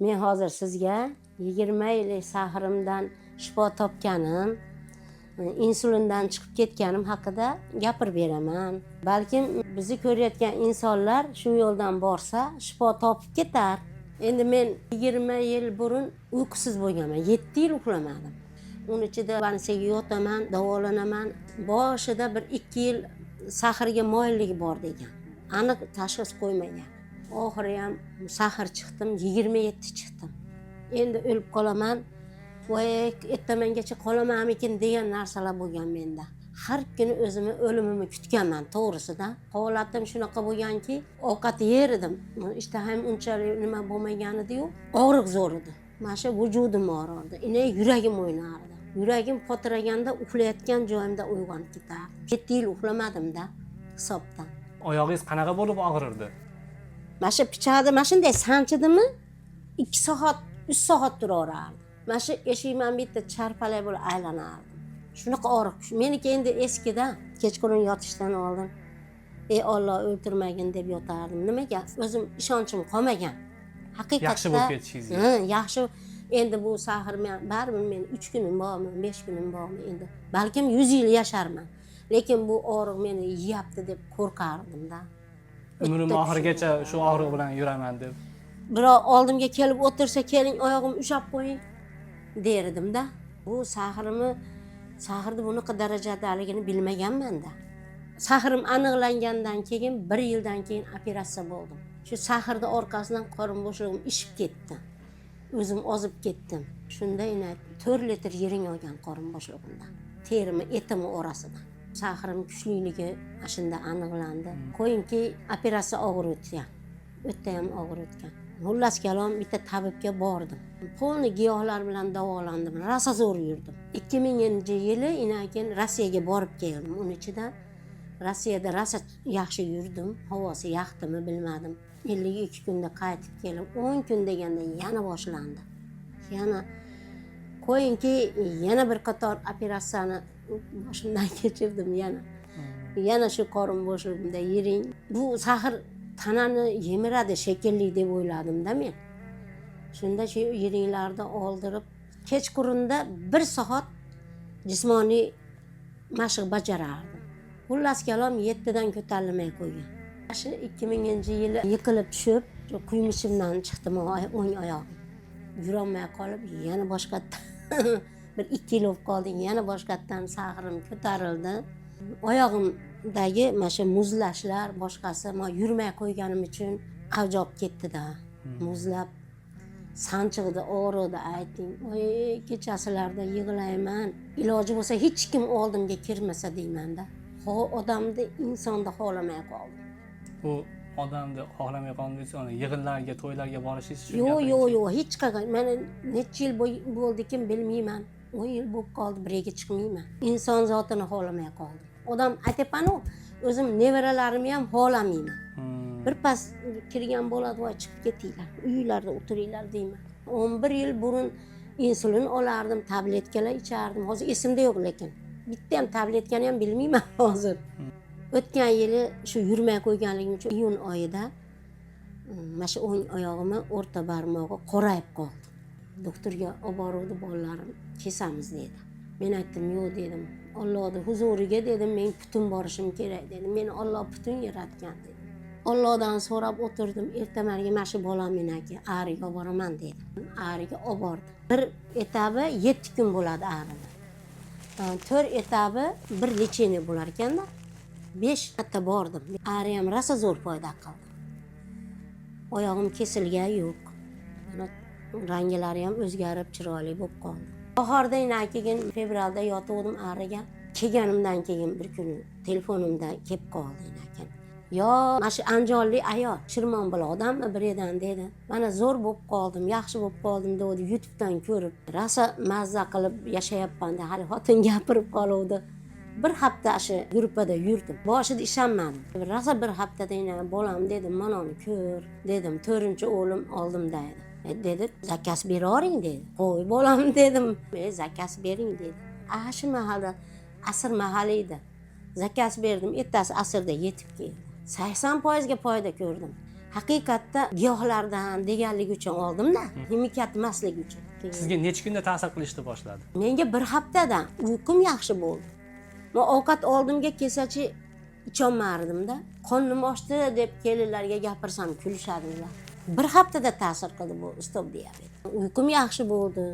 Men hozir sizga 20 yillik sahrimdan shifo topganim, insulindan chiqib ketganim haqida gapirib beraman. Balkim bizni ko'rayotgan insonlar shu yo'ldan borsa, shifo topib ketar. Endi men 20 yil burun uyqusiz bo'lganman, 7 yil uxlamadim. Uni ichida больница ga yotaman, davolanaman. Boshida bir 2 yil sahrga moyillik bor degan, aniq tashxis qo'ymagan. Oxiri ham sahr chiqdim, 27 chiqdim. Endi o'lib qolaman, voy, ertamangacha qolamanmikin degan narsalar bo'lgan menda. Har kuni o'zimni o'limimni kutganman to'g'risida. Holatim shunaqa bo'lganki, ovqat yer edim, ishtaham unchalik nima bo'lmagan ediyu, og'riq zo'r edi. Mana shu vujudim og'rirdi, ina yuragim o'ynardi. Yuragim potiraganda uxlayotgan joyimda uyg'onib ketardim. 7 yil uxlamadimda hisobdan. Oyog'ingiz qanaqa bo'lib og'rirdi? Mana shu pichoqni mana shunday sanchidimi, 2 soat, 3 soat turaverardi. Mana shu eshikman bitta charpalak bo'lib aylanardim, shunaqa og'riq. Meniki endi eskida. Kechqurun yotishdan oldin: "Ey Olloh, o'ltirmagin", deb yotardim. Nimaga? O'zim ishonchim qolmagan haqiqatda. Yaxshi bo'lib ketishingizga. Ha, yaxshi. Endi bu sahr baribir men 3 kunim bormi, 5 kunim bormi, endi balkim 100 yil yasharman, lekin bu og'riq meni yeyapti deb qo'rqardimda. Umrim oxirigacha shu og'riq bilan yuraman deb. Birov oldimga kelib o'tirsa, "Keling, oyog'imni ushlab qo'ying", der edimda. Bu sahrimni, sahrni bunaqa darajadaligini bilmaganmanda. Sahrim aniqlangandan keyin bir yildan keyin operatsiya bo'ldim. Shu sahrni orqasidan qorin bo'shlig'im ishib ketdi, o'zim ozib ketdim. Shunda ina 4 litr yiring olgan qorin bo'shlig'imdan, terimni, etimni orasidan. Sahrim kuchliligi ana shunda aniqlandi. Qo'yingki, operatsiya og'ir o'tgan, o'ta ham og'ir o'tgan. Xullas kalom, bitta tabibga bordim, полный giyohlar bilan davolandim, rosa zo'r yurdim. 2000-yili keyin Rossiyaga borib keldim. Uni ichida Rossiyada rosa yaxshi yurdim, havosi yoqdimi, bilmadim. 52 kunda qaytib kelib, 10 kun deganda yana boshlandi. Yana, qo'yingki, yana bir qator operatsiyani boshimdan kechirdim. Yana shu qorin bo'shlig'imda yiring. Bu sahr tanani yemiradi shekilli deb o'yladimda men. Shunda shu yiringlarni oldirib, kechqurunda bir soat jismoniy mashq bajarardim. Xullas kalom, 7dan ko'tarilmay qo'ygan. Shu 2000-yili yiqilib tushib, shu quymichimdan chiqdim, o'ng oyog'im. Yurolmay qolib, yana boshqatdan bir 2 yil bo'lib qoldi, yana boshqatdan sahrim ko'tarildi. Oyog'imdagi mana shu muzlashlar, boshqasi, man yurmay qo'yganim uchun qavjab ketdida, muzlab sanchig'ida og'riqda ayting. Voy, kechasilarda yig'layman, iloji bo'lsa hech kim oldimga kirmasa deymanda. Odamni, insonni xohlamay qoldim. Bu odamni xohlamay qoldingiz, uni yig'inlarga, to'ylarga borishingiz shu Yo'q. gapiringiz. Yo'q, hech qayerga. Mana necha yil bo'ldiki, bilmayman, 10 yil bo'lib qoldi, bir yerga chiqmayman. Inson zotini xohlamay qoldim. Odam aytyapmanu, o'zim nevaralarimni ham xohlamayman. Birpas kirgan bo'ladi: "Voy, chiqib ketinglar, uylarda o'tiringlar", deyman. 11 yil burun insulin olardim, tabletkalar ichardim. Hozir esimda yo'q, lekin bitta ham tabletkani ham bilmayman hozir. O'tgan yili shu yurmay qo'yganligim uchun iyun oyida mana shu o'ng oyog'imni o'rta barmog'i qorayib qoldi. Doktorga olib boruvdi bolalarim, "Kesamiz", dedi. Men aytdim: "Yo'q", dedim, "Ollohni huzuriga", dedim, "men butun borishim kerak", dedim. "Meni Olloh butun yaratgan", dedim. Ollohdan so'rab o'tirdim. Ertamanga mana shu bolam menaki ariga olib boraman dedi. Ariga olib bordi. Bir etabi 7 kun bo'ladi arini, to'rt etabi bir лечение bo'lar ekanda. Besh marta bordim. Ari ham rosa zo'r foyda qildi. Oyog'im kesilgani yo'q. Mana ranglari ham o'zgarib, chiroyli bo'lib qoldi. Bahorda keyin fevralda yotuvdim ariga. Kelganimdan keyin bir kun telefonimda kelib qoldi keyin. Yo, mana shu andijonlik ayol, Shirmon odammi bir yerdan dedi. "Mana zo'r bo'lib qoldim, yaxshi bo'lib qoldim", dedi. "YouTubedan ko'rib rosa mazza qilib yashayapman", de. Hali xotin gapirib qoluvdi. Bir hafta shu gruppada yurdim. Boshida ishonmadim. Rosa bir haftada "Bolam", dedim, "mana uni ko'r", dedim. To'rtinchi o'g'lim oldimda edi. "E", dedi, "заказ beravering", dedi. "Qo'y, bolam", dedim. "E, заказ bering", dedi. Ana shu mahalda, asr mahali edi, заказ berdim. Ertasi asrda yetib keldi. 80%ga foyda ko'rdim. Haqiqatda giyohlardan deganligi uchun oldimda, ximikat emasligi uchun. Sizga necha kunda ta'sir qilishni boshladi? Menga bir haftadan uyqum yaxshi bo'ldi. Men ovqat oldimga kelsachi icholmardimda. Qonim oshdi deb kelinlarga gapirsam kulishadi ular. Bir haftada ta'sir qildi bu stop diabet. Uyqum yaxshi bo'ldi.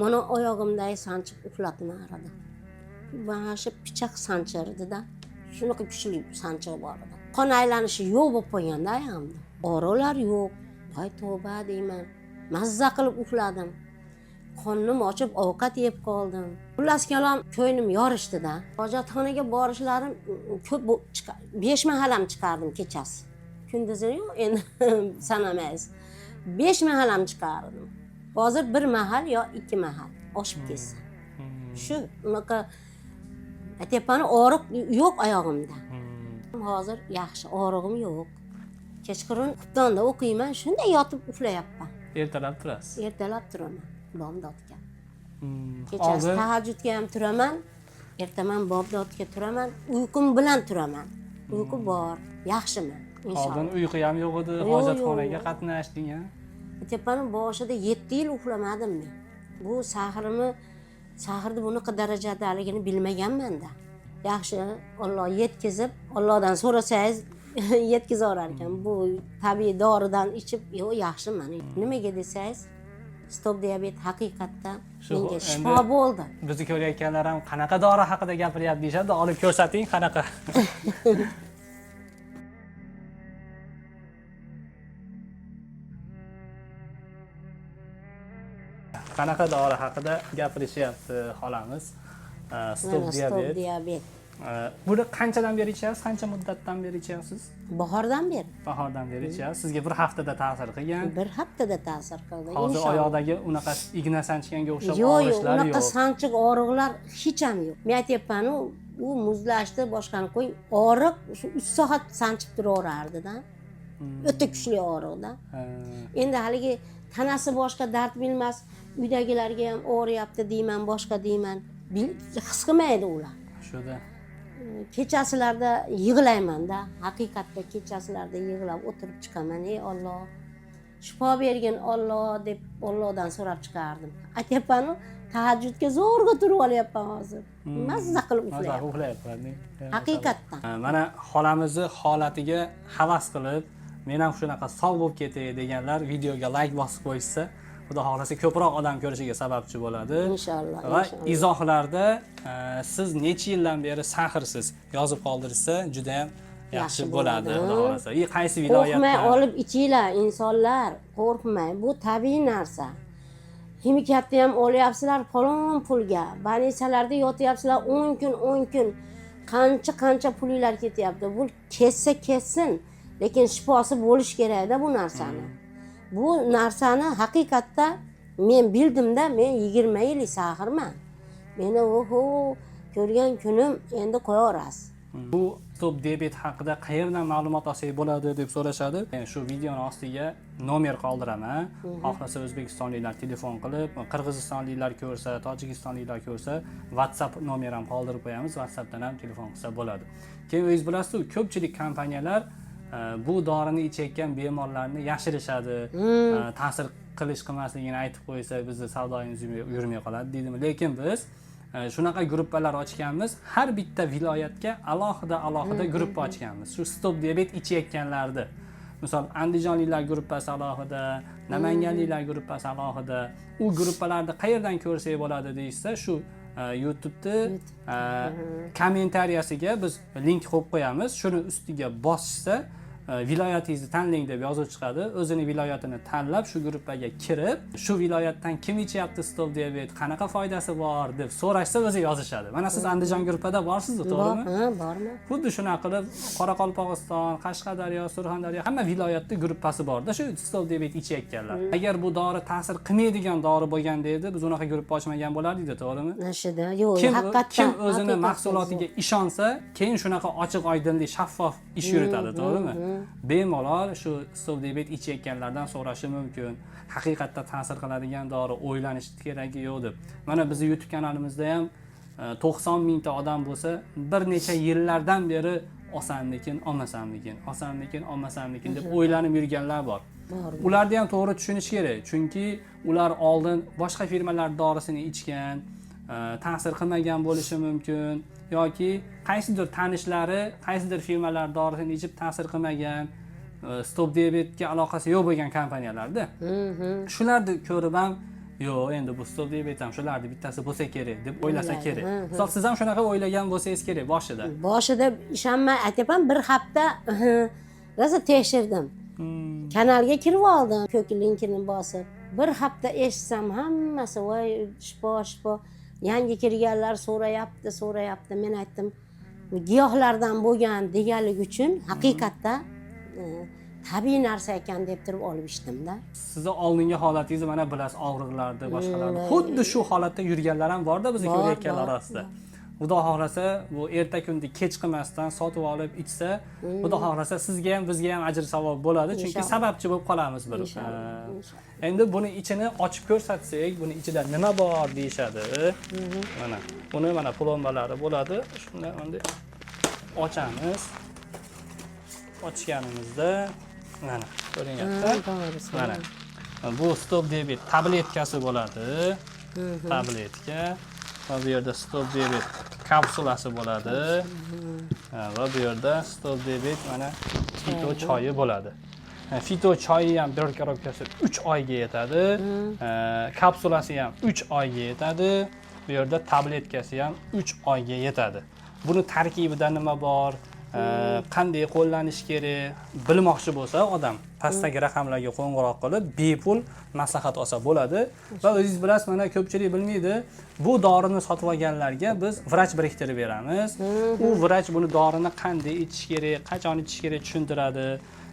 Mana oyog'imdagi sanchiq uxlatmardi. Mana shu pichoq sanchirdi-da. Shunaqa kuchli sanchiq bor edi. Qon aylanishi yo'q bo'lib qolganda oyog'imda. Og'riqlar yo'q. Voy tavba deyman. Mazza qilib uxladim. Qornim ochib ovqat yeb qoldim. Xullas kalom ko'nglim yorishdida. Hojatxonaga borishlarim ko'p 5 mahal ham chiqardim kechasi. Kunduzi yo'q, endi sanamaysiz. 5 mahal ham chiqardim. Hozir 1 mahal yo 2 mahal oshib ketsa. Shu unaqa aytyapman, og'riq yo'q oyog'imda. Hozir yaxshi, og'rig'im yo'q. Kechqurun xuftonda o'qiyman, shunday yotib uxlayapman. Ertalab turasiz. Ertalab turaman bomdodga. Kechasi tahajjudga ham turaman, ertaman bomdodga turaman, uyqum bilan turaman. Uyqu bor, yaxshiman inshaalloh. Oldin uyqu ham yo'q edi, hojatxonaga qatnash degan. Tepani boshida 7 yil uxlamadim men. Bu sahrni bunaqa darajadaligini bilmaganman-da. Yaxshi, Alloh yetkazib, Allohdan so'rasangiz yetkazaverar ekan. Bu tabiiy doridan ichib, yo'q, yaxshiman. Nimaga desangiz, stop diabet haqiqatda menga shifo bo'ldi. Bizni ko'rayotganlar ham qanaqa dori haqida gapiryapti deyishadi, olib ko'rsating qanaqa. Qanaqa dori haqida gapirishyapti xolamiz. Stop diabet. Diabet. Buni qanchadan beri ichyapsiz? Qancha muddatdan beri ichyapsiz? Bahordan beri. Bahordan beri ichyapsiz. Sizga bir haftada ta'sir qilgan. Bir haftada ta'sir qildi. Hozir oyoqdagi unaqa igna sanchganga o'xshab og'rishlar yo'q. Yo'q, unaqa sanchiq og'riqlar hech ham yo'q. Men aytyapman-u, u muzlashdi, boshqani qo'ying, og'riq shu 3 soat sanchib turaverardi-da. O'ta kuchli og'riqda. Endi haligi tanasi boshqa dard bilmas, uydagilarga ham og'riyapti deyman, boshqa deyman. His qilmaydi ular. Shuda. Kechasilarda yig'layman-da, haqiqatda kechasilarda yig'lab o'tirib chiqaman, ey Alloh, shifo bergin Alloh deb Allohdan so'rab chiqardim. Aytyapman-u, tahajjudga zo'rg'a turib olyapman hozir. Mazza qilib uxlayapman. Haqiqatdan. Mana xolamizni holatiga havas qilib, men ham shunaqa sog' bo'lib ketay deganlar videoga like bosib qo'yishsa, Xudo xohlasa ko'proq odam ko'rishiga sababchi bo'ladi. Inshaalloh. Va izohlarda siz necha yildan beri sahrsiz yozib qoldirsa juda ham yaxshi bo'ladi, Xudo xohlasa. Qaysi viloyatdan? Qo'rqmay olib ichinglar insonlar, qo'rqmay. Bu tabiiy narsa. Ximikatni ham olyapsizlar falon pulga. Banisalarda yotyapsizlar 10 kun, 10 kun. Qancha pulinglar ketyapti. Bu ketsa ketsin, lekin shifosi bo'lish kerakda bu narsani. Bu narsani haqiqatda men bildimda, men 20 yillik sahrman. Meni oho ko'rgan kunim endi qo'yaverasiz. Bu stop diabet haqida qayerdan ma'lumot olsak bo'ladi deb so'rashadi. Men shu videoni ostiga nomer qoldiraman. Xohlasa o'zbekistonliklar telefon qilib, qirg'izistonliklar ko'rsa, tojikistonliklar ko'rsa, WhatsApp nomer ham qoldirib qo'yamiz. WhatsAppdan ham telefon qilsa bo'ladi. Keyin o'zingiz bilasiz, ko'pchilik kompaniyalar bu dorini ichayotgan bemorlarni yashirishadi, ta'sir qilish qilmasligini aytib qo'ysa, bizni savdoyimiz yurmay qoladi deydimi. Lekin biz shunaqa gruppalar ochganmiz, har bitta viloyatga alohida alohida gruppa ochganmiz. Shu stop diabet ichayotganlarni. Misol Andijonliklar gruppasi alohida, Namanganliklar gruppasi alohida. U gruppalarni qayerdan ko'rsak bo'ladi deyishsa, shu YouTube'da kommentariyasiga biz link qo'yib qo'yamiz. Shuni ustiga bosishsa, viloyatingizni tanlang deb yozuv chiqadi. O'zini viloyatini tanlab shu gruppaga kirib, shu viloyatdan kim ichyapti stop diabet, qanaqa foydasi bor deb so'rashsa o'zi yozishadi. Mana siz Andijon gruppada borsiz, to'g'rimi? Ha, bormi? Xuddi shunaqa qilib Qoraqalpog'iston, Qashqadaryo, Surxondaryo hamma viloyatda gruppasi borda shu stop diabet ichayotganlar. Agar bu dori ta'sir qilmaydigan dori bo'lganda edi, biz unaqa gruppa ochmagan bo'lardik, to'g'rimi? Nashida, yo'q, haqiqatdan kim o'zini mahsulotiga ishonsa, keyin shunaqa ochiq oydinlik, shaffof ish yuritadi, to'g'rimi? Bemalol shu stop diabet ichayotganlardan so'rashi mumkin. Haqiqatda ta'sir qiladigan dori, o'ylanish keragi yo'q deb. Mana bizning YouTube kanalimizda ham 90 mingta odam bo'lsa, bir necha yillardan beri Olsammikin, olmasammikin, olsammikin, olmasammikin deb o'ylanib yurganlar bor. Bor. Ularni ham to'g'ri tushunish kerak, chunki ular oldin boshqa firmalar dorisini ichgan, ta'sir qilmagan bo'lishi mumkin yoki qaysidir tanishlari qaysidir firmalar dorisini ichib ta'sir qilmagan, stop diabetga aloqasi yo'q bo'lgan kompaniyalarda. Shularni ko'rib ham, yo'q, endi bu stop diabet ham shularni bittasi bo'lsa kerak deb o'ylasa kerak. Misol, siz ham shunaqa o'ylagan bo'lsangiz kerak boshida. Boshida ishonmay aytyapman, bir hafta rosa tekshirdim. Kanalga kirib oldim, ko'k linkini bosib. Bir hafta eshitsam, hammasi voy, shifo, shifo. Yangi kirganlar so'rayapti, so'rayapti. Men aytdim, giyohlardan bo'lgan deganligi uchun haqiqatda tabiiy narsa ekan deb turib olib ichdimda. Sizni oldingi holatingizni mana bilasiz, og'riqlarni, boshqalarni. Xuddi shu holatda yurganlar ham borda bizni Bor, ko'rayotganlar bor. orasida. Xudo xohlasa, bu erta kunda kech qilmasdan sotib olib ichsa, xudo xohlasa, sizga ham, bizga ham ajr savob bo'ladi, chunki Inshaalloh. sababchi bo'lib qolamiz bir. Inshaalloh, inshaalloh. Endi buni ichini ochib ko'rsatsak, buni ichida nima bor deyishadi. Mana buni, mana plombalari bo'ladi. Shunda bunday ochamiz. Ochganimizda mana ko'rinyapti. To'g'risi. Mana bu stop diabet tabletkasi bo'ladi. Tabletka va bu yerda stop diabet kapsulasi bo'ladi. Ha, va bu yerda stop diabet mana fito choyi bo'ladi. Ha, fito choyi ham bir korobkasi 3 oyga yetadi. Ha, kapsulasi ham 3 oyga yetadi. Bu yerda tabletkasi ham 3 oyga yetadi. Buni tarkibida nima bor? Qanday qo'llanish kerak bilmoqchi bo'lsa odam, pastdagi raqamlarga qo'ng'iroq qilib bepul maslahat olsa bo'ladi. Va o'zingiz bilasiz, mana ko'pchilik bilmaydi, bu dorini sotib olganlarga biz vrach biriktirib beramiz. U vrach buni, dorini qanday ichish kerak, qachon ichish kerak tushuntiradi.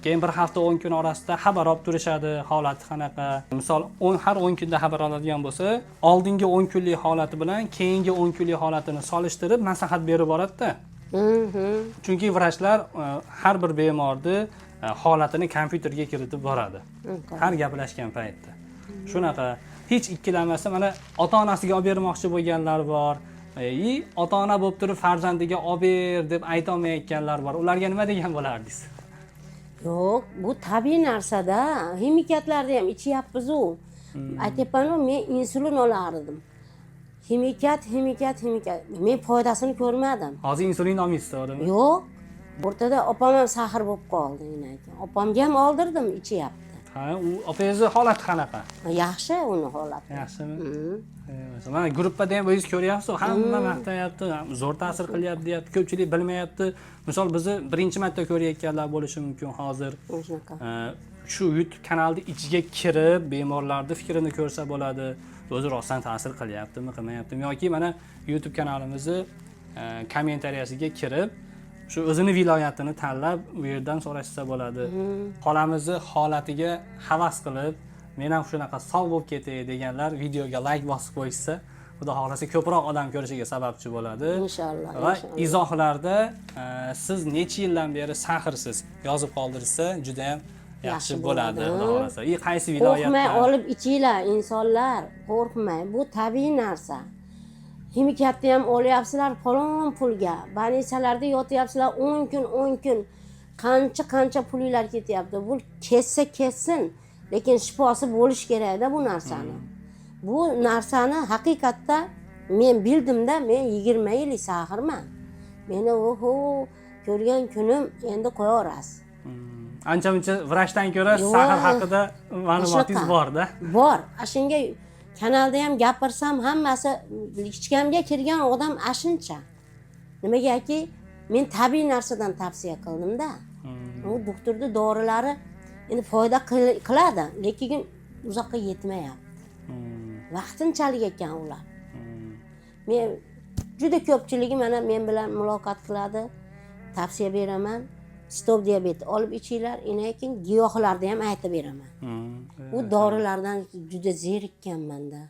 Keyin bir hafta, 10 kun orasida xabar olib turishadi, holati qanaqa. Misol, har 10 kunda xabar oladigan bo'lsa, oldingi 10 kunlik holati bilan keyingi 10 kunlik holatini solishtirib maslahat berib boradida, chunki vrachlar har bir bemorni holatini kompyuterga kiritib boradi har gaplashgan paytda. Shunaqa, hech ikkilanmasdan mana ota onasiga olib bermoqchi bo'lganlar bor и ota ona bo'lib turib farzandiga olib ber deb aytolmayotganlar bor. Ularga nima degan bo'lardingiz? Yo'q, bu tabiiy narsada. Ximikatlarni ham ichyapmizu. Aytyapmanu, men insulin olardim. Ximikat, ximikat, ximikat, men foydasini ko'rmadim. Hozir insulin olmaysiz, to'g'rimi? Yo'q, o'rtada opam ham сахар bo'lib qoldi. Opamga ham oldirdim, ichyapti. Ha, u opangizni holati qanaqa? Yaxshi uni holati. Yaxshimi? Mana gruppada ham o'zingiz ko'ryapsiz, hamma maqtayapti, zo'r ta'sir qilyapti deyapti, ko'pchilik bilmayapti. Misol, bizni birinchi marta ko'rayotganlar bo'lishi mumkin hozir. Shunaqa. Shu YouTube kanalni ichiga kirib bemorlarni fikrini ko'rsa bo'ladi, o'zi rostdan ta'sir qilyaptimi, qilmayaptimi, yoki mana YouTube kanalimizni kommentariyasiga kirib, shu o'zini viloyatini tanlab u yerdan so'rashsa bo'ladi. Xolamizni holatiga havas qilib, men ham shunaqa sog' bo'lib ketay deganlar videoga layk bosib qo'yishsa, xudo xohlasa, ko'proq odam ko'rishiga sababchi bo'ladi. Inshaalloh. Va Inshaalloh. izohlarda siz necha yildan beri сахар siz yozib qoldirsa, juda ham yaxshi Yaxshi bo'ladi, bo'ladi. xudo xohlasa. И qaysi Qo'rqmay viloyatdan olib ichinglar, insonlar, qo'rqmay, bu tabiiy narsa. Ximikatni ham olyapsizlar falon pulga, больница larda yotyapsizlar 10 kun, 10 kun, qancha qancha pulinglar ketyapti. Bu ketsa ketsin, lekin shifosi bo'lishi kerakda bu narsani. Bu narsani haqiqatda men bildimda, men 20 yillik сахар man. Meni oho, ko'rgan kunim endi qo'yaverasiz. Ancha muncha vrachdan ko'ra Yo'q. сахар haqida ma'lumotingiz Shunaqa. borda. Bor. Shunga kanalda ham gapirsam, hammasi ichkamga kirgan odam ashuncha. Nimagaki, men tabiiy narsadan tavsiya qildimda. U doktorni dorilari endi foyda qiladi, lekin uzoqqa yetmayapti. Vaqtinchalik ekan ular. Men juda ko'pchiligi mana men bilan muloqot qiladi, tavsiya beraman, stop diabet olib ichinglar, keyin giyohlarni ham aytib beraman. U dorilardan juda zerikkanmanda.